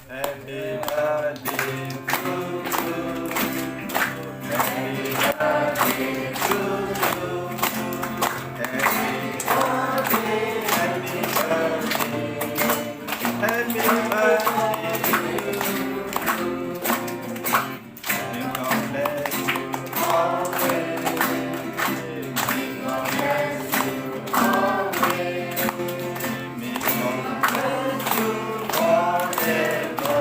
Happy birthday to you. Happy birthday to you. Happy birthday, happy birthday, happy birthday to you. May God bless you always. May God bless you always. May God bless you forever.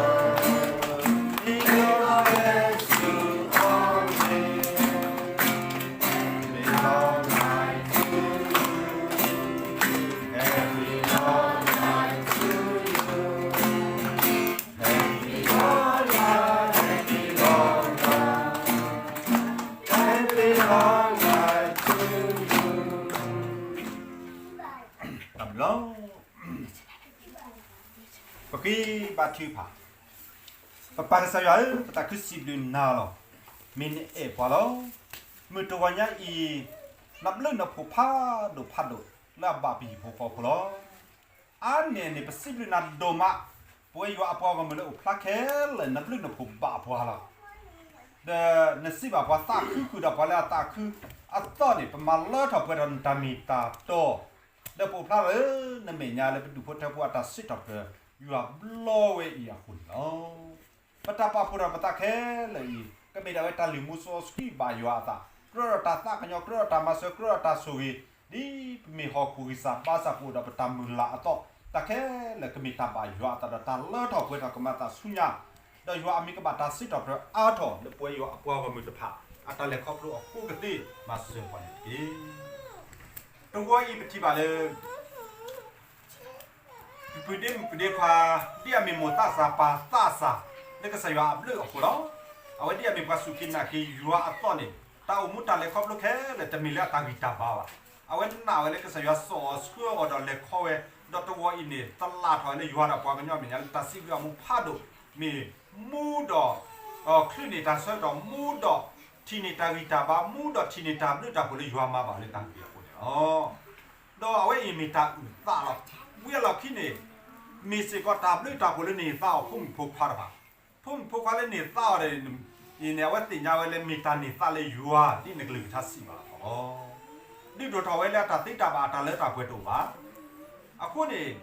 May God bless you always. Happy long life to you. Happy long life to you. Happy long life, happy long life. Happy long life to you. တၢ်ဘျုးလီၤ. ပဃ့ဘါထုကဖၣ်. ပပၢ်ကစၢ်ယွၤဧၢ, ပသးခုစံးဘျုးနၤလီၤ. မ့ၢ်နအဲၣ်ပှၤလီၤ. မုၢ်တဂီၤညါအံၤ, နဘျုးနဖှိၣ်ဖးဒိၣ်ဖးဒိၣ် လၢအဘၣ်ပဟံၣ်ဖိဃီဖိလီၤ. အါန့ၢ်န့ၣ် ပစံးဘျုးနၤဒိၣ်မး, ပဝဲယွၤအပှၤဂီၢ်မုၢ်လၢအိၣ်ဖျါခဲလၢာ် နဘျုးနဖှိၣ်ဘၣ်ပှၤလီၤ. ဒီးနစံးဘၣ်ပှၤသးခုဃုာ်ဒီးပှၤလၢအသးခုအသီၣ်န့ၣ် ပမၤလၢထီၣ်ပှဲၤထီၣ်နတၢ်မ့ၢ်တၢ်တီ လၢပအိၣ်ဖျါလၢနမဲာ်ညါလၢပဒူၣ်ဖိထၢဖိအတၢ်စံးထီၣ်ပတြၢၤ ယွၤဘျီဝဲအံၤအဃိန့ၣ်လီၤ. ပတၢ်ပာ်ဖှိၣ်ထီၣ်ပသးခဲလၢာ်အံၤ ကမ့ၢ်ဒၣ်ဝဲတၢ်လုၢ်မူစီဆှံဘၣ်ယွၤအသး, ကြၢးဒီးတၢ်သးကညီၤ, ကြၢးဒီးတၢ်မၤစၢၤ, ကြၢးဒီးတၢ်ဆိၣ်ဂ့ၤ, ဒ်ပမ့ၢ်ဟီၣ်ခိၣ်ဂံၢ်စၢ်ဘါစၢ်ကအိၣ်ဒီးပတၢ်မုၢ်လၢ်အသီၣ်, တၢ်ခဲလၢာ်ကမ့ၢ်တၢ်ဘၣ်ယွၤအသးဒီးတၢ်လၢထီၣ်ပှဲၤထီၣ်ကမၤသးဆူညါ, ဒီးယွၤအမံၤကဘၣ်တၢ်စံးထီၣ်ပတြၢၤအါထီၣ်လၢပဝဲယွၤအပှၤဂီၢ်မုၢ်တဖၣ် အတၢ်လဲၤခီဖျိအဃိကသ့ မၤစၢၤပှၤန့ၣ်တက့ၢ်. တဝီအံၤပထံၣ်ဘၣ်လၢ ပပုၢ်ဒ့မုၣ်ပုၢ်ဒ့ခွါ ဒ်အမ့ၢ်မိၢ်သးစၢ်ပၢ်သးစၢ် လၢကစၢ်ယွၤအဘျုးအဖှိၣ်လီၤ. အဝဲဒ်အမ့ၢ်ပှၤစူၢ်က့ၤနာ်က့ၤယွၤအသီၣ်န့ၣ် တၢ်အိၣ်မူတၢ်လဲၤခီဖျိခဲလၢာ် တမ့ၢ်လၢအတၢ်ဂံၢ်တၢ်ဘါဘၣ်. အဝဲနာ်ဝဲလၢကစၢ်ယွၤစိာ်အီၤဆှၢအီၤဒီးလဲၤခီဝဲ, ဒီးတဝီအံၤန့ၣ် သလၣ်ထီၣ်ဝဲလၢယွၤဒီးပှၤကညီမဲာ်ညါလၢတၢ်စံးဘျုးအမူဖးဒိၣ်, မ့ၢ်မူဒီး ချုးန့ၢ်တၢ်ဆၢကတီၢ်မူဒီးထံၣ်န့ၢ်တၢ်ဂံၢ်တၢ်ဘါမူဒီးထံၣ်န့ၢ်တၢ်ဘျုးတၢ်ဖှိၣ်လၢယွၤမၤဘၣ်လၢတၢ်ဂ့ၢ်အဃိန့ၣ်လီၤ. ဒီးအဝဲအံၤမ့ၢ်တၢ်အုၣ်သးလီၤ. ဝံၤအလီၢ်ခံန့ၣ် မ့ၢ်စ့ၢ်ကီးတၢ်ဘျုးတၢ်ဖှိၣ်လၢန့ၢ်သါအီၤဖိမုၣ်ဖိခွါတဖၣ်, ဖိမုၣ်ဖိခွါလၢန့ၢ်သါအီၤန့ၣ် အံၤန့ၣ် အဝဲသ့ၣ်ညါဝဲလၢမ့ၢ်တၢ်န့ၢ်သါလၢယွၤ ဒ်နကလုၢ်ကထါစံးဘၣ်အသိးလီၤ. ဒုးဒိၣ်ထီၣ်ဝဲလၢအတၢ်သ့တၢ်ဘၣ်အတၢ်လၢတၢ်ပှဲၤတအိၣ်ဘၣ်. အဃိန့ၣ်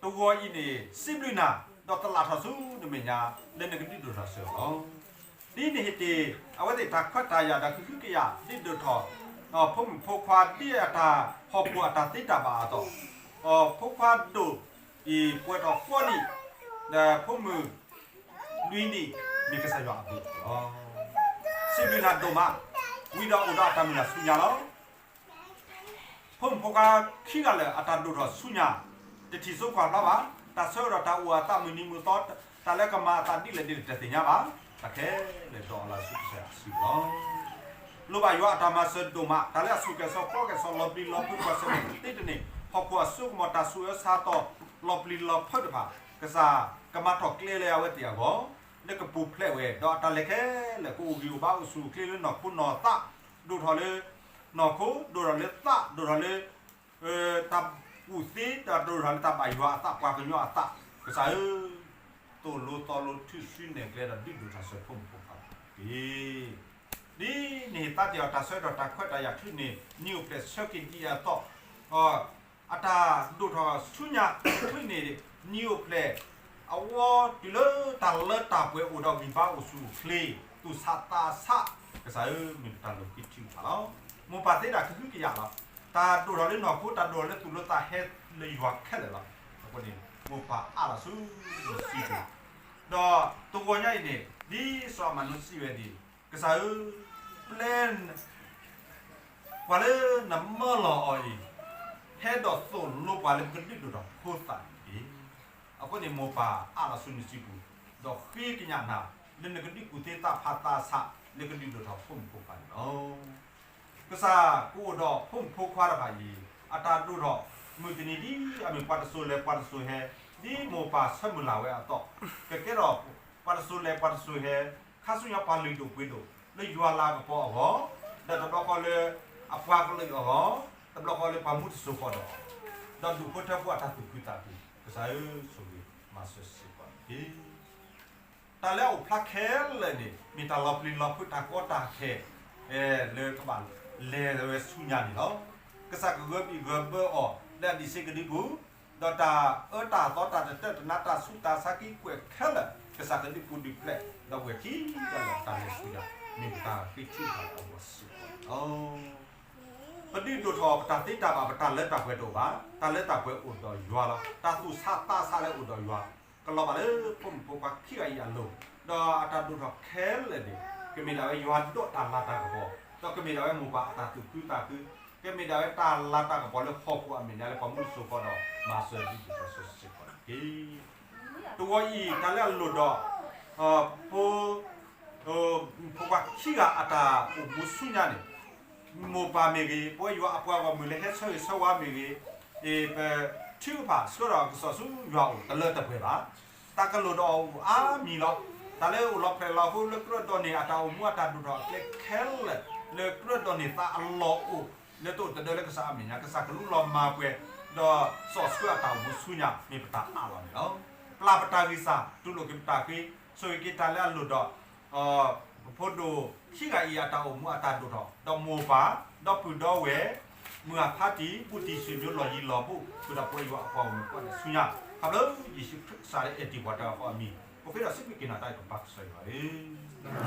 တဝီအံၤန့ၣ် စံးဘျုးနၤ ဒီးသလၣ်ထီၣ်ဆူနမဲာ်ညါ လၢနကဒုးဒိၣ်ထီၣ်စၢၤအီၤလီၤ. ဒ်န့ၣ်ဟ့ၣ်တ့ၢ် အဝဲသ့ၣ်တၢ်ခွဲးတၢ်ယာ်ဒီးကဟုကယာ် ဒုးဒိၣ်ထီၣ် ဖိမုၣ်ဖိခွါဒ်အတၢ်ဟီၣ်ခိၣ်အတၢ်သ့တၢ်ဘၣ်အသိး, ဖိခွါဒိၣ်အံၤပှဲၤထီၣ်ဃီနံၣ်, ဒီးဖိမုၣ်လွံၢ်နံၣ် မ့ၢ်ကစၢ်ယွၤအဘျုးအဖှိၣ်လီၤ. စံးဘျုးနၤဒိၣ်မး, ဝံၤဒီးအိၣ်ဒီးအတၢ်မုၢ်လၢ်ဆူညါလီၤ. ဖိမုၣ်ဖိခွါခံဂၤလၢာ် အတၢ်ဒိၣ်ထီၣ်ဆူညါ တထံၣ်စိကွၢ်ဖျါဘၣ်, တၢ်ဆၢကတီၢ်တၢ်အိၣ်အသးမုၢ်နံၤမုၢ်သီ တၢ်လၢကမၤအသးဒ်လဲၣ်ဒ်လဲၣ်တသ့ၣ်ညါဘၣ်, တၢ်ခဲလၢာ်ဒီးအလၢ်ဆူကစၢ်ယွၤအစုပူၤလီၤ. လိၣ်ဘၣ်ယွၤအတၢ်မၤစၢၤဒိၣ်မး, တၢ်လၢအဆိၣ်ကဲၣ်ဆိးကီကဲၣ်ဆိးလီၤပျံၤလီၤဖုးပှၤစဲးသ့တန့ၢ်, ဟီၣ်ခိၣ်အစိကမီၤတၢ်ဆိၣ်အၢဆါတီၤ လီၤပျံၤလီၤဖုးတဖၣ်, ကစၢ်ကမၤထီၣ်ကျဲလၢအဝဲသ့ၣ်အဂီၢ်, လၢကပူၤဖျဲးဝဲ, ဒီးအတၢ်လဲၤခဲလၢာ် ကအိၣ်ဂံၢ်အိၣ်ဘါအိၣ်ဆူၣ်အိၣ်ချ့လၢနီၢ်ခိနီၢ်သး, ဒိၣ်ထီၣ်လၢ နီၢ်ခိ, ဒိၣ်ထီၣ်လၢသး, ဒိၣ်ထီၣ်လၢ တၢ်ကူၣ်သ့, ဒီးဒိၣ်ထီၣ်လၢတၢ်ဘၣ်ယွၤအသး ပှၤကညီအသး, ကစၢ်ဧၢ, သိၣ်လိသီလိထုးစုနဲၣ်ကျဲဒီးဒုးဒိၣ်ထီၣ်စၢၤဖိမုၣ်ဖိခွါတက့ၢ်. ဒ်နဟ့ၣ်သါတ့ၢ်အီၤတၢ်ဆၢကတီၢ်တၢ်ခွဲးတၢ်ယာ်ချုးန့ၣ် နံၤအိၣ်ဖျဲၣ်ဆၢက့ၤဒံးအသီၣ်, အတၢ်ဒိၣ်ထီၣ်ဆူညါချုးန့ၣ် နံၤအိၣ်ဖျဲၣ် အဝီတုၤလၢတၢ်လၢတၢ်ပှဲၤအိၣ်ဒီးဂံၢ်ဘါအိၣ်ဆူၣ်အိၣ်ချ့, သူၣ်ဆးသးဆး, ကစၢ်ဧၢ, မ့ၢ်ပတၢ်လိၣ်ကံထံၣ်တဖၣ်လီၤ. မိၢ်ပၢ်သ့တၢ်ကဟုကယာ်လီၤ. တၢ်ဒိၣ်ထီၣ်လၢနီၢ်ခိ, တၢ်ဒိၣ်ထီၣ်လၢသူၣ်လၢသးဟဲလၢယွၤခဲလၢာ်လီၤ. အဃိန့ၣ် မိၢ်ပၢ်အါလီၤဆူနစုပူၤ, ဒီးတဂီၤညါအံၤန့ၣ် ဒ်စီၤအၤမနိစံးဝဲဒၣ်, ကစၢ်ဧၢ, ပျဲ ပှၤလၢနမၢလီၤအီၤအံၤ, ဟဲဒီးသိၣ်လိပှၤလၢပကဒုးဒိၣ်ထီၣ်ဖိသၣ်န့ၣ်တက့ၢ်. အဃိန့ၣ် မိၢ်ပၢ်အါလီၤဆူနစုပူၤ, ဒီးဃ့ကညးနၤ လၢနကဒုးကူၣ်သ့သးဖးသးဆး လၢကဒုးဒိၣ်ထီၣ်ဖိမုၣ်ဖိခွါန့ၣ်လီၤ. ကစၢ်ကအိၣ်ဒီးဖိမုၣ်ဖိခွါတဖၣ်အံၤ အတၢ်ဒိၣ်ထီၣ် မုၢ်တနံၤဒ်အမ့ၢ်ပှၤတစိၤလဲၤပှၤတစိၤဟဲ, ဒ်မိၢ်ပၢ်ဆၢမုၢ်လၢ်ဝဲအသိး, ကကဲထီၣ်ပှၤတစိၤလဲၤပှၤတစိၤဟဲ, ခါဆူညါပှၤလုၢ်ဒိၣ်ပှ့ၤဒိၣ် လၢယွၤလၤကပီၤအဂီၢ်, ဒီးတဘျီဃီလၢအပှၤကလုာ်အဂီၢ်, တဘျီဃီလၢပှၤမူတစိၤဃီဒီး, ဒီးဒူၣ်ဖိထၢဖိအတၢ်သူၣ်ခုသးခု, ကစၢ်ဧၢ, ဆိၣ်ဂ့ၤမၤစၢၤစ့ၢ်ကီးတက့ၢ်. တၢ်လၢအအိၣ်ဖျါခဲလၢာ်န့ၣ် မ့ၢ်တၢ်လီၤပျံၤလီၤဖုးတၢ်ကီတၢ်ခဲ လၢကဘၣ်လဲၤဝဲဆူညါန့ၣ်လီၤ. ကစၢ်ကဂၢၢ်ဘံၣ်ဂၢၢ်ဘၢအီၤ လၢအဒံးဆ့ကဒံပူၤ, ဒီးတၢ်အၢတၢ်သီတၢ်တတၢၢ်တနါတၢ်ဆူးတၢ်ဆါကံကွဲးခဲလၢာ် ကစၢ်ကဒံပူၤဒုးဖျဲး ဒီးဝဲခံဂၤလၢာ်တၢ်လဲၤဆူညါ မ့ၢ်ပတၢ်ဃ့ထုကဖၣ်လၢအဂီၢ်စ့ၢ်ကီးန့ၣ်လီၤ. ပဒုးဒိၣ်ထီၣ်ပတၢ်သ့တၢ်ဘၣ် ပတၢ်လၢတၢ်ပှဲၤတအိၣ်ဘၣ်. တၢ်လၢတၢ်ပှဲၤအိၣ်ဒီးယွၤလီၤ. တၢ်သူၣ်ဆးသးဆးလၢအိၣ်ဒီးယွၤ ကလီၤဘၣ်လၢဖိမုၣ်ဖိခွါခံဂၤအံၤအလိၤ, ဒီးအတၢ်ဒိၣ်ထီၣ်ခဲလၢာ်န့ၣ် ကမ့ၢ်ဒၣ်ဝဲယွၤဒိးတၢ်လၤတၢ်ကပီၤ, ဒီးကမ့ၢ်ဒၣ်ဝဲမိၢ်ပၢ်အတၢ်သူၣ်ခုသးခု, ကမ့ၢ်ဒၣ်ဝဲတၢ်လၤတၢ်ကပီၤလၢဟီၣ်ခိၣ်အမဲာ်ညါလၢပှၤမူတစိၤဃီဒီး မၤစၢၤဒ်သိးစီဆှံစ့ၢ်ကီးတက့ၢ်. တဝီအံၤ တၢ်လၢအလိၣ်ဒီး ဖိ ဖိခွါခံဂၤအတၢ်အိၣ်မူဆူညါန့ၣ်, မိၢ်ပၢ်မ့ၢ်ဂ့ၤ, ပဝဲယွၤအပှၤဂီၢ်မုၢ်လၢဟဲဆၢဂ့ၤဆၢဝါမ့ၢ်ဂ့ၤ, ပထုကဖၣ်ဆှၢဒီးကစီၣ်ဆူယွၤအအိၣ်တလၢတပှဲၤဘၣ်. တၢ်ကလိၣ်ဒီးအအိၣ်အါမံၤလီၤ. တၢ်လၢအိၣ်လီၤဖျဲၣ်လီၤဟိလၢကြၢးဒိးန့ၢ်အတၢ်အိၣ်မူအတၢ်ဒိၣ်ထီၣ်အကျဲခဲလၢာ် လၢကြၢးဒိးန့ၢ်သးအလီၢ်အိၣ် လၢတအိၣ်တဒၢလၢကစၢ်အမဲာ်ညါ ကစၢ်ကလူလီၤမၤပှဲၤ ဒီးစီဆှၢအတၢ်အိၣ်မူဆူညါ မ့ၢ်ပတၢ်အးလီၤန့ၣ်လီၤ. ပျၢ်ပတၢ်ဂံၢ်စၢ် တူၢ်လိာ်က့ၤပတၢ်ဃ့ ဆိၣ်ဂ့ၤက့ၤတၢ်လၢအလိၣ်ဒီး ပဖိဒိၣ်ခံဂၤအံၤအတၢ်အိၣ်မူအတၢ်ဒိၣ်ထီၣ် ဒီးမိၢ်ပၢ် ဒီပုၢ်ဒီဝဲၢ် မုၢ်အဖါတံၢ် ဘူးတံၢ် ဆွေမျိုး လီၢ်ယံၤလီၢ်ဘူး ဃုာ်ဒီးပဝဲယွၤအပှၤဂီၢ်မုၢ်ကိးဂၤဒဲးဆူညါ ခီဖျိယ့ၣ်ၡူးခရံာ်ကစၢ်လၢအဲၣ်တ့ၢ်ပှၤတဂၤဃီအမံၤ ပဃ့ဒီးစံးဘျုးက့ၤနၤတၢ်အံၤပပၢ်ကစၢ်ယွၤဧၢ, အၤမ့ၣ်.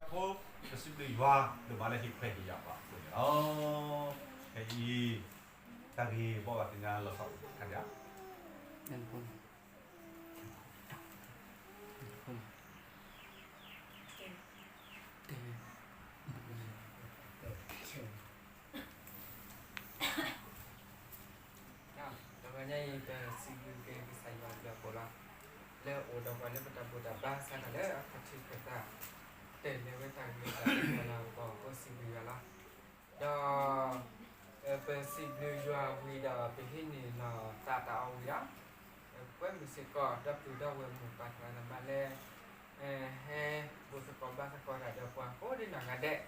ဖိ ပစံးဘျုးယွၤ ဒိၣ်မးလၢဟ့ၣ်ခွဲးဟ့ၣ်ယာ်ပှၤအဃိန့ၣ်လီၤ. ဖဲအံၤ တၢ်ဂ့ၢ်ဘီၣ်ဘၣ်သ့ၣ်ညါလီၤဆီ ခါဒံး တဂီၤညါအံၤ ပစံးဘျုးက့ၤကစၢ်ယွၤအဘျုးအဖှိၣ်လီၤ. လၢအိၣ်ဒီးပှၤလၢပတၢ်ဘူၣ်တၢ်ဘါစးထီၣ်လၢအခီၣ်ထံးခီၣ်သး တၢ်လဲၤဝဲတၢ်ဂ့ၤတၢ်ဘျုးတၢ်လၤကပီၤအဃိစံးဘျုးယွၤလီၤ. ဒီး ပစံးဘျုးယွၤဝံၤဒီး ပဟံးန့ၢ်လီၤသးတၢ်အီၣ်ဝံၤဒီး ပဝဲမုၢ်စ့ၢ်ကီး ဒီပုၢ်ဒီဝဲၢ်မိၢ်ပၢ်သရၣ်သမါလၢ ဟဲဘူၣ်သကိးဘါသကိးတၢ်ဒီးပှၤကိးဒ်နီၢ်ဂၤဒဲး,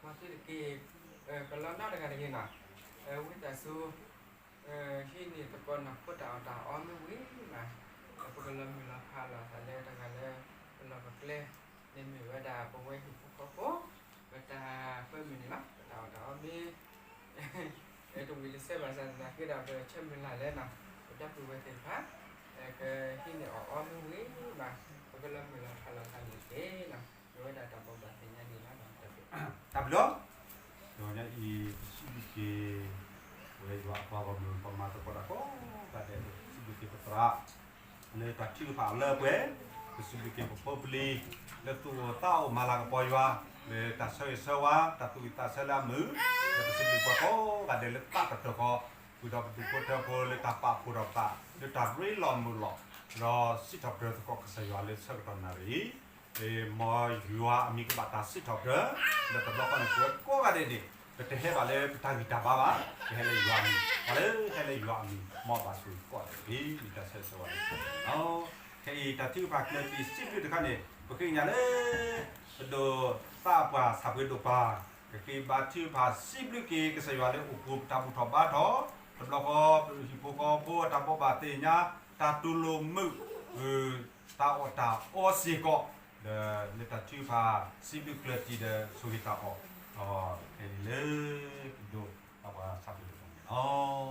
မ်သုတက့ၤ ကလီနီတဂၤတဂ့ၤနီၤ, ဝံသးစူၤ ဟံးန့ၢ်သကိးနီၢ်ခိတၢ်အီၣ်တၢ်အီမ့ၢ်ဝံၤမး, ပကလီၤမုၢ်လီၤဖးလီၤသးလၢတဂၤလၢ ပလီၢ်ပကျဲ န့ၣ်မ့ၢ်ဝဲဒၣ်ပဝဲဟံၣ်ဖိဃီဖိ ပတၢ်ကွဲမုာ်န့ၣ်လီၤ. ပတၢ်အီၣ်တၢ်အီမ့ၢ် တဝံၤတစဲးဘၣ်ဆၣ်သနာ်က့ဒီး ပဆၢမုၢ်လၢ်လၢနီၤ ပဒီပုၢ်ဝဲၢ်သ့ၣ်တဖၣ် ကဟံးန့ၢ်အီၣ်အီမ့ၢ်ဝံၤမး, ပကလီၤမုၢ်လီၤဖးလီၤသးန့ၣ်တက့ၢ်နီၤ, မ့ၢ်ဝဲဒၣ်တၢ်ဘိးဘၣ်သ့ၣ်ညါန့ၣ်လီၤ. တၢ်ဘျုးလီၤ. တဂီၤညါအံၤ ပစံးဘျုးက့ၤ ပဝဲယွၤအပှၤဂီၢ်မုၢ် ပမၤသကိးတၢ်ကိးဂၤဒဲး ပစံးဘျုးက့ၤပသရၣ် လၢတၢ်ထုကဖၣ်အလၢအပှဲၤ, ပစံးဘျုးက့ၤပဖိပလံၤ လၢသူၣ်အိၣ်သးအိၣ်မၤလၤကပီၤယွၤ လၢတၢ်ဆၢဂ့ၤဆၢဝါ တၢ်သူၣ်ဝံၣ်သးဆၢလၢအမုာ်, ဒီးပစံးဘျုးပှၤကိးဂၤဒဲးလၢသးကတၢၢ်ဃီ ဃုာ်ဒီးပဒူၣ်ဖိထၢဖိလၢတၢ်ပာ်ဖှိၣ်ထီၣ်ပသး လၢတၢ်ရ့လိာ်မုာ်လိာ် ဒီးစံးထီၣ်ပတြၢၤသကိးကစၢ်ယွၤလၢဆၢကတီၢ်နၣ်ရံၣ် မ်ယွၤအမံၤကဘၣ်တၢ်စံးထီၣ်ပတြၢၤ လၢတဘျီဃီန့ၣ် ပဝဲကိးဂၤဒဲးန့ၣ် ပတဟဲဘၣ်လၢပတၢ်ဂံၢ်တၢ်ဘါဘၣ်, ပဟဲလၢယွၤအမံၤ, ပှၤလၢဟဲလၢယွၤအမံၤ မ်အဘၣ်ဆိၣ်ဂ့ၤကိးဂၤဒဲးတက့ၢ်. မ့ၢ်တၢ်ဆၢဂ့ၤဆၢဝါလၢ ခဲအံၤ တၢ်ထုကဖၣ်ကျၢၢ်တံၢ်စံးဘျုးတခါန့ၣ် ပဃ့ကညးလၢ ပဒိၣ်သးပှၢ်ဆၣ်ပှ့ၤဒိၣ်ပၢ် ကဃ့ဘါထုကဖၣ်စံးဘျုးက့ၤကစၢ်ယွၤလၢအိၣ်ဖှိၣ်ပတၢ်ဘူၣ်ထီၣ်ဘါထီၣ်, တဘျီဃီ ဟံၣ်ဖိဃီဖိအတၢ်ဘိးဘၣ်သ့ၣ်ညါ, တၢ်တူၢ်လိာ်မုာ် တၢ်အီၣ်တၢ်အီစ့ၢ်ကီး, ဒီးလၢတၢ်ထုကဖၣ်စံးဘျုးကျၢၢ်တံၢ်ဒီးဆိၣ်ဂ့ၤတၢ်အီၣ်, ဒီးဖဲန့ၣ်လၢ ပဒိၣ်သးပှၢ်ဆၣ်ပှ့ၤဒိၣ်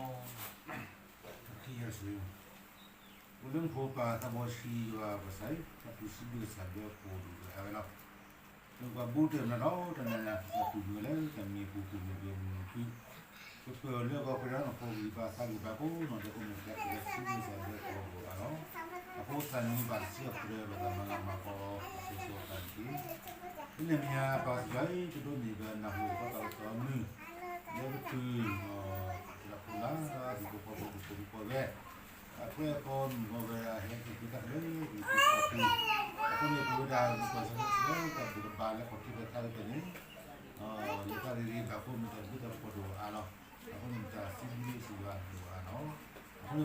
ပၢ်န့ၣ်လီၤ. အိၣ်လၢမူခိၣ်ပၢ်သးဘီဆံးယွၤပကစၢ်, တၢ်ကူၣ်စံးဘျုးကစၢ်ဒီးပှၤဒိၣ်ဒိၣ်အါဝဲလီၤ. လၢပှၤဘူးတၢၢ်မနုၤဒီးတၢ်နးနး ပှၤကူၣ်မုာ်လၢတၢ်မံၤအပူၤ ကူၣ်မုာ်ဂ့ၤမုာ်ဖုး, ပပၢၢ်လၢအဂီၢ်ပှဲၤဒီးနီၢ်ခိဂံၢ်ဘါသးဂံၢ်ဘါ ကိးနီၢ်ဒဲးကိးမုၢ်ကဲ ပစံးဘျုးကစၢ်ဒီးပှၤဒိၣ်အါလီၤ. အဃိသတးန့ၣ် ပဘၣ်တၢ်စံးထီၣ်ပတြၢၤ ပဘၣ်တၢ်မၤလၤမၤကပီၤ အစိၤစိၤအဃၣ်တက့ၢ်. ဖဲန့ၣ်အမဲာ်ညါ ပၢ်ကစၢ်ယွၤအံၤ ပဒိးန့ၢ်ဘၣ်နၢ်ဟူဘၣ်တၢ်အိၣ်သးမုာ် လၢပတုၤ တၢ်ဖိလၢ် ဟံၣ်ဖိဃီဖိ ပဖိမုၣ်ဖိဝဲၢ် အကွဲးအဃိ မုၢ်ဂီၤဝဲ အဟဲက့ၤသုတၢ်ကလုၢ် ဟံၣ်ဖိဃီဖိ အဃိန့ၣ် ပဝဲဒၣ် မုၣ်ကီၢ်စၢ်လၢ တၢ်ဘူၣ်တၢ်ဘါလၢခီၣ်ထံးဖဲသးလၢပှဲၤန့ၣ် လဲၤတၢ်ဂ့ၤဂ့ၤဘၣ်အဃိ မ့ၢ်တၢ်ဘျုးတၢ်ဖှိၣ်ဒိၣ်အါလီၤ. အဃိန့ၣ် မ့ၢ်တၢ်စံးဘျုးစံးယွၤဒိၣ်အါလီၤ. အဃိန့ၣ်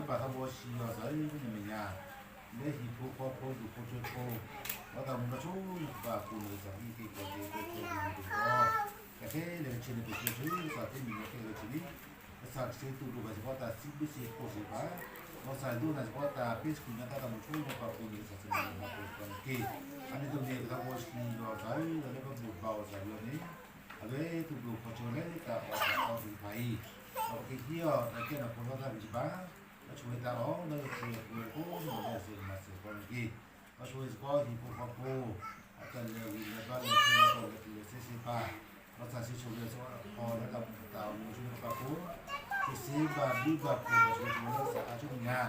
ပၢ်သးဘီဆံးယွၤကစၢ်အံၤ ဖဲန့ၣ်အမဲာ်ညါ လၢဟံၣ်ဖိဃီဖိ ဒူၣ်ဖိထၢဖိ ဒီးတၢ်မူလီၤဆိ ပပာ်ဖှိၣ်န့ၢ်ကစၢ် ဟံၣ်က့ၤကီၢ်က့ၤ ကီၢ်က့ၤ မုၢ်က့ၤကီၢ် ကထဲလဲၣ်ကဆ့န့ၣ် ပစံးဆၢကစၢ် သုမုၢ်လၢ်ခဲလၢာ်ဆ့လံ ကစၢ်ကဆ့တူၢ်လိာ်ဘၣ်စ့ၢ်ကီးတၢ်စံးဘျုးစ့ၢ်ကီးစ့ၢ်ကီး ဒီးကစၢ်ဒိကနၣ်စ့ၢ်ကီးတၢ်ဖဲစကူၤညါတၢ်တၢ်မူဆိ ဒီးပာ်ဖှိၣ်န့ၢ်ကစၢ် စံးဘျုးဘၣ်စ့ၢ်ကီးန့ၣ် အန့ၣ်တမ့ၢ်ပတၢ်ဖိဆံးယွၤအသးဧၢ, ဒီးလၢပဘူၣ်ဘါအီၤသးလၢန့ၣ်, အဝဲသူၣ်ဘီၣ်ခီၣ်ဆၢလၢတၢ်အီၣ်တၢ်အီသ့ၣ်တဖၣ်အံၤ, ဒီးပကဟံးအီၤတၢ်ကဲထီၣ်ဖိသၣ်သၣ်ဂံၢ်ဘါ, ဒီးဆိၣ်ဂ့ၤတၢ်အီၣ်လၢပပှဲၤဖိဒီးမၤစၢၤမၤစၢၤကီးန့ၣ်တက့ၢ်. ဒီးဆိၣ်ဂ့ၤစ့ၢ်ကီးဟံၣ်ဖိဃီဖိ, အတၢ်လဲၤဂံၢ်လဲၤဘါလဲၤဆဲးလဲၤကီၢ်လဲၤကလဲၤဆ့ဆ့ပာ်, ဒီးသးစ့ၢ်ဆိၣ်ဂ့ၤစ့ၢ်ကီးလၢတၢ်မူတၢ်အမူဆူၣ်န့ၣ်တဖၣ်ဖိ, ကစ့ဘၣ်ဘျုးဘၣ်ဖှိၣ်ဒီးဆိၣ်ဂ့ၤလၢသးအါဆူမဲာ်ညါ, က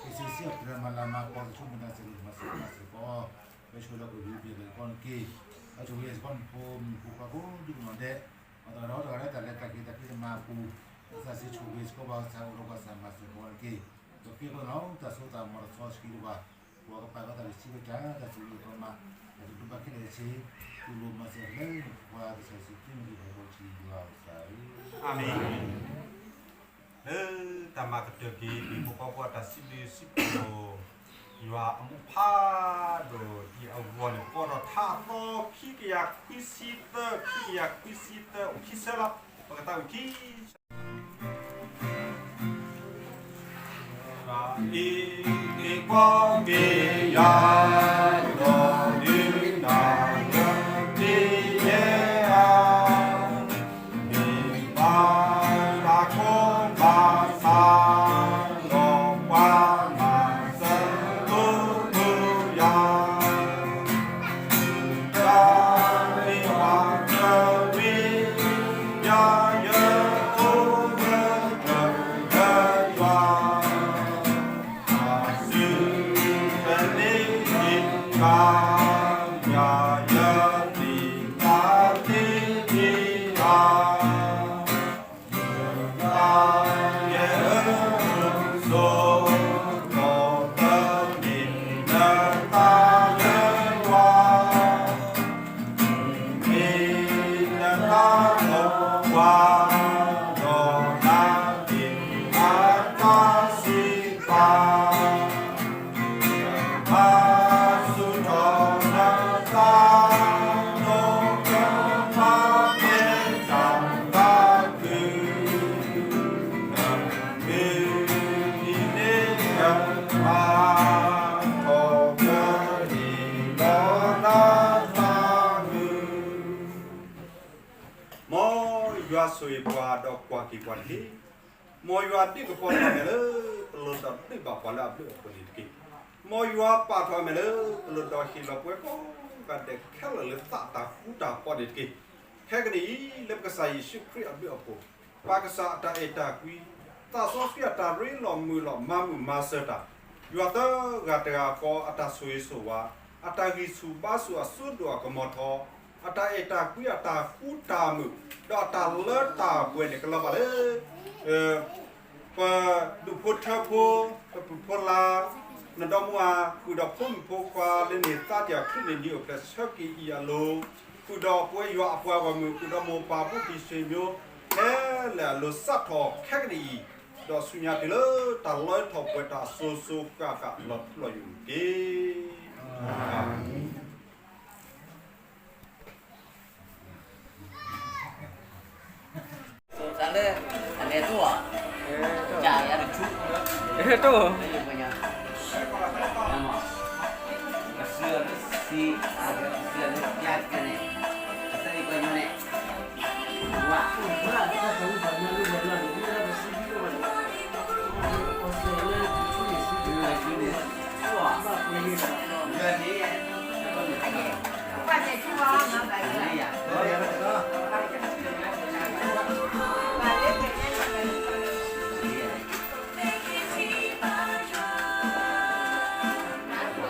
စ့စ့ၢ်ကီးပတြၢၤမၤလၤမၤကပီၤသးဆူမဲာ်ညါ စ့ၢ်ကီးမၤစၢၤမၤစၢၤကီး, ဒီးဆိၣ်ဂ့ၤလၢကဝံၤပျဲၢ်လၢကီၢ်န့ၣ်တက့ၢ်. ဒီးဆိၣ်ဂ့ၤစ့ၢ်ကီးမုၣ်ဖိမုၣ်ဖိခွါကိးဒူၣ်နီၢ်ဒဲး, အတဂၤဒီးတဂၤလၢတၢ်လဲၤတၢ်က့ၤတၢ်ဖံးတၢ်မၤအပူၤ, ဒီးသးစ့ၢ်ဆိၣ်ဂ့ၤစ့ၢ်ကီးဘၣ်ဆၣ်အိၣ်ဒီးပှၤသးမၤစၢၤကီးန့ၣ်တက့ၢ်. ဒီးက့ၤကီးန့ၣ်လီၤ တၢ်စိတၢ်ကမီၤတၢ်စီဆှံတဖၣ်, ပှၤကပာ်လီၤတၢ်ကဆံးကစၢ် တၢ်စူၢ်က့ၤပှၤမၤ, တၢ်တဒိးဘၣ်ခဲလၢာ်တဆ့, တူၢ်လိာ်မၤစၢၤလၢနဖိခွါကစၢ်ယ့ၣ်ၡူးခရံာ်မံၤ ပဃီပထံယွၤအသးဧၢ, အၤမ့ၣ်. လၢတၢ်မၤကတၢၢ်က့ၤ ပဟံၣ်ဖိဃီဖိအတၢ်စံးဘျုးစံးဖှိၣ် ယွၤအမိၢ်ဖးဒိၣ်အံၤအဂီၢ်န့ၣ် ကီးထီၣ်ထါအသီ ခံကယၤခွံဆံသၢ, ခံကယၤခွံဆံသၢ အိၣ်ခံဆၢလီၤ. ပကသးဝံၣ်ခံဆၢ တၢ်အံၤန့ၣ်ကီးက့ၤယၤ ဒီးဒုးနၢ်လၢက့ၤယဲဧါ, မ့ၢ်ဘၣ်တၢ်ကိးဘၣ်ဆၣ် ဒီးပှၤမၤစၢၤလိာ်ယၤ တၢ်မ့ၢ်ပှၤကရ့ ယၤယအိၣ်လၢတၢ်ယွၤ, တၢ်စုတလ့ၤက့ၤကၤ, ယၤယသ့ၣ်ညါသ့ဒံးဧါ, တၢ်ယဲၢ်အၢ စိ ဒီးတၢ်မ့ၢ်နသးလၢယွၤ, မ့ၢ်နသးလၢပှၤ, ဒီးနသးတၢ်စံးပာ်, မၤဆူၣ်ထီၣ်နသး, ဒီးကမၤကဲတၢ်သးခု မ်ယွၤဆိၣ်ဂ့ၤပှၤဒီးကွၢ်က့ၤပှၤတက့ၢ်. မ်ယွၤဒုးကပီၤထီၣ်အမဲာ်လၢ ပလိၣ်ဒီးဒုးဘၣ်ပှၤလၢအဘျုးအဖှိၣ်န့ၣ်တက့ၢ်. မ်ယွၤပာ်ထီၣ်အမဲာ်လၢ ပလိၣ်ဒီးဟ့ၣ်လီၤပှၤကိးဂၤဒဲးခဲလၢာ်လၢသးတၢ်ဃူတၢ်ဖိးန့ၣ်တက့ၢ်. ခဲကနံၣ်အံၤ လၢပကစၢ်ယ့ၣ်ၡူးခရံာ်အဘျုးအဖှိၣ်, ပၢ်ကစၢ်အတၢ်အဲၣ်တၢ်ကွံ, သးစီဆှံအတၢ်ရ့လိာ်မုာ်လိာ်မၤမုာ်မၤစၢၤတၢ်, ယွၤသၢဂၤတဂၤဃီအတၢ်ဆိၣ်ဂ့ၤဆိၣ်ဝါ, အတၢ်ဂံၢ်ဆူၣ်ဘါဆူၣ်အစိဒိၣ်အကမီၤထီ, အတၢ်အဲၣ်တၢ်ကွံအတၢ်ဃူတၢ်မုာ်, ဒီးအတၢ်လၢတၢ်ပှဲၤန့ၣ် ကလီၤဘၣ်လၢ ပဒူၣ်ဖိထၢဖိ, ပပုၢ်ဖိလၢ်, နဒီမါဝၤ, ဃုာ်ဒီးဖိမုၣ်ဖိခွါလၢန့ၢ်သါတံၢ်အီၤ ချုးန့ၢ်နံၣ်အိၣ်ဖျဲၣ်ဆၢက့ၤအံၤအလိၤ, ဃုာ်ဒီးပဝဲယွၤအပှၤဂီၢ်မုၢ်, ဃုာ်ဒီးမိၢ်ပၢ်ဘူးတံၢ်စ့ၢ်မိၢ်, ခဲလၢာ်အလိၤစးထီၣ်ခဲကနံၣ်အံၤ, ဒီးဆူညါတုၤလၢတၢ်လီၤထီၣ်ပှဲၤတၢ်အစိၤစိၤဃၣ်ဃၣ်လီၤထူလီၤယိာ်တက့ၢ်. အၤမ့ၣ်. တၢ်လၢ အလဲၤတိၢ်ဧါ, ယၤယၤတဆူ, တိၢ်, ကစၢ်လၢစံး, ကစၢ်လၢယၤတ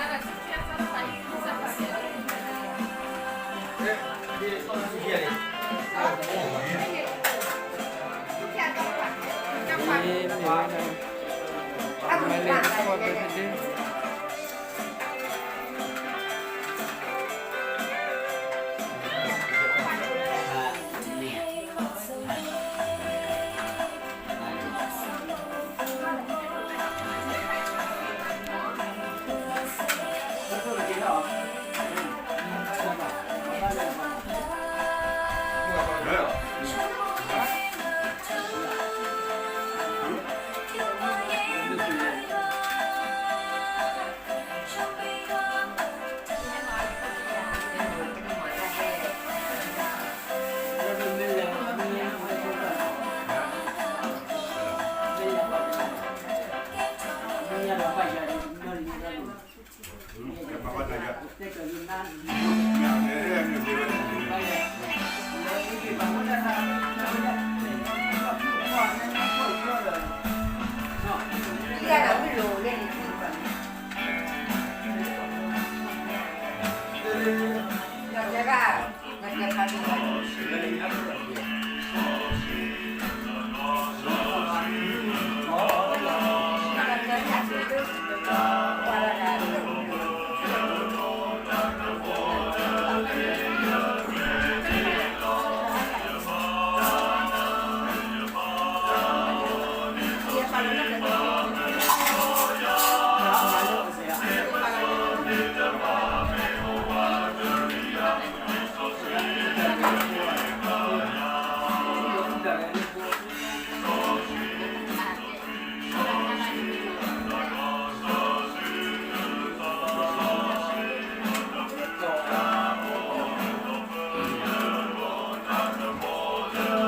ကန့ၣ်, ကစၢ်ယကညီန့ၣ်, ဝါ, ဝါ, ဝါ, မၤတခါလၢာ်, မၤက့ၤတပှၢ်,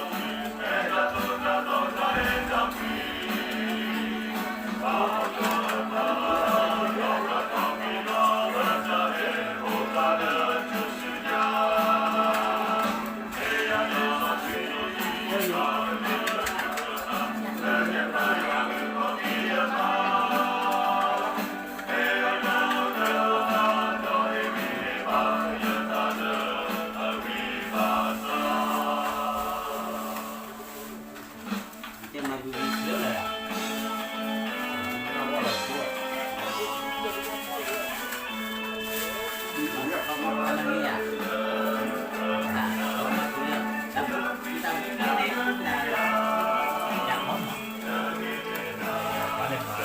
ဘ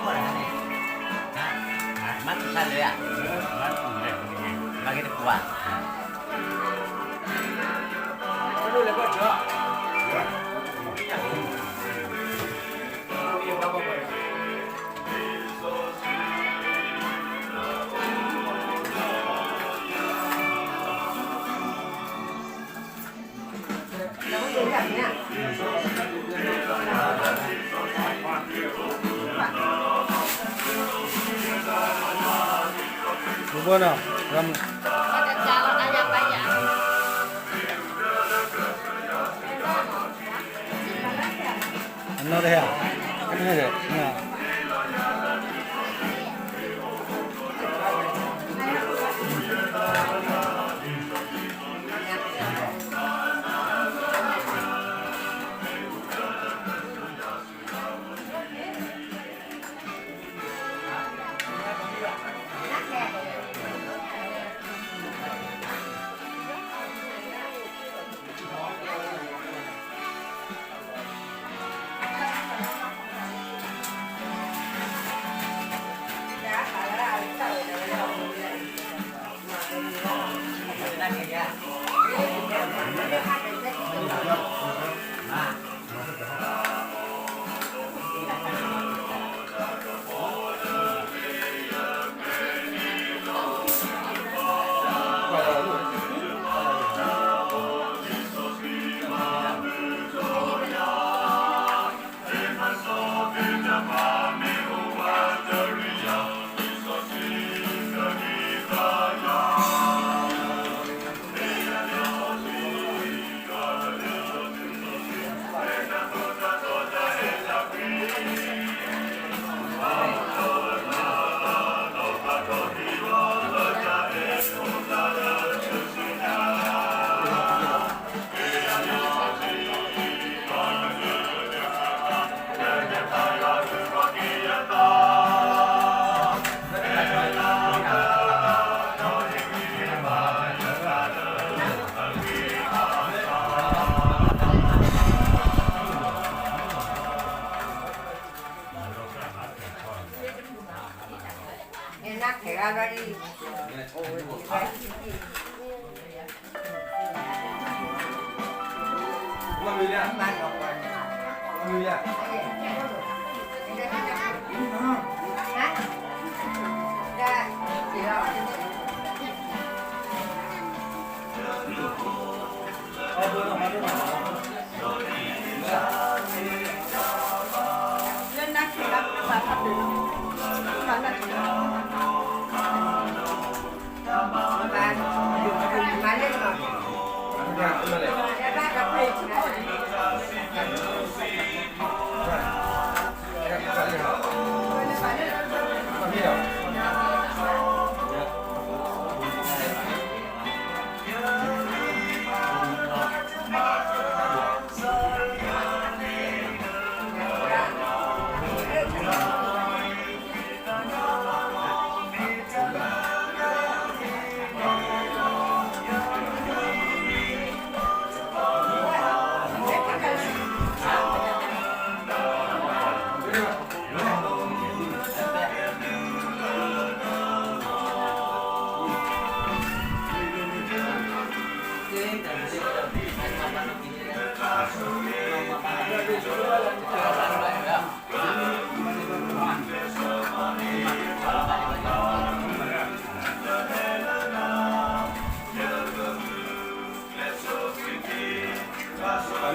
ၣ်နီၤ, အနီၢ်တဟဲ, အနီၢ်တဟဲ,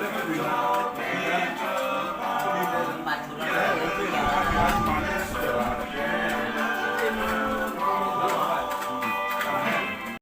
လၢပဒုး